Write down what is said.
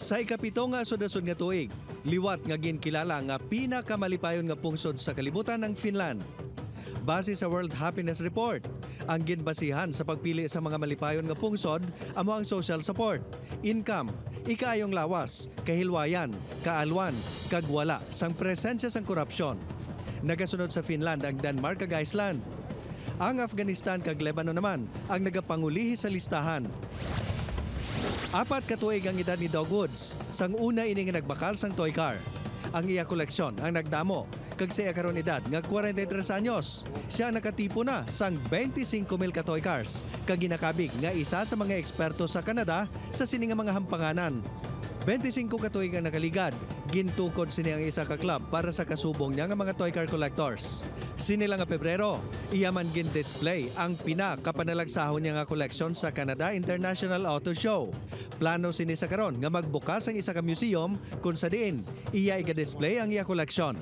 Sa ikapito nga sud-sud nga tuig, liwat nga ginkilala nga pinakamalipayon nga pungsod sa kalibutan ang Finland. Base sa World Happiness Report, ang ginbasihan sa pagpili sa mga malipayon nga pungsod amo ang social support, income, ikaayong lawas, kahilwayan, kaalwan, kag wala sang presensya sang korupsyon. Nagasunod sa Finland ang Denmark kag Iceland. Ang Afghanistan kag Lebanon naman ang nagapangulihi sa listahan. 4 ka tuig ang edad ni Doug Woods sang una ini nga nagbakal sang toy car. Ang iya koleksyon ang nagdamo kag sa iya karon edad nga 43 anyos. Siya nakatipo na sang 25,000 ka toy cars kag ginakabig nga isa sa mga eksperto sa Canada sa sini nga mga hampanganan. 25 ka tuig ang nakaligad, gintukod sini ang isa ka club para sa kasubong niya nga mga toy car collectors. Sini lang nga Pebrero, iya man gin-display ang pinakapanalagsahon niya nga koleksyon sa Canada International Auto Show. Plano sini sa karon nga magbukas ang isa ka museum kung sa diin iya iga-display ang iya koleksyon.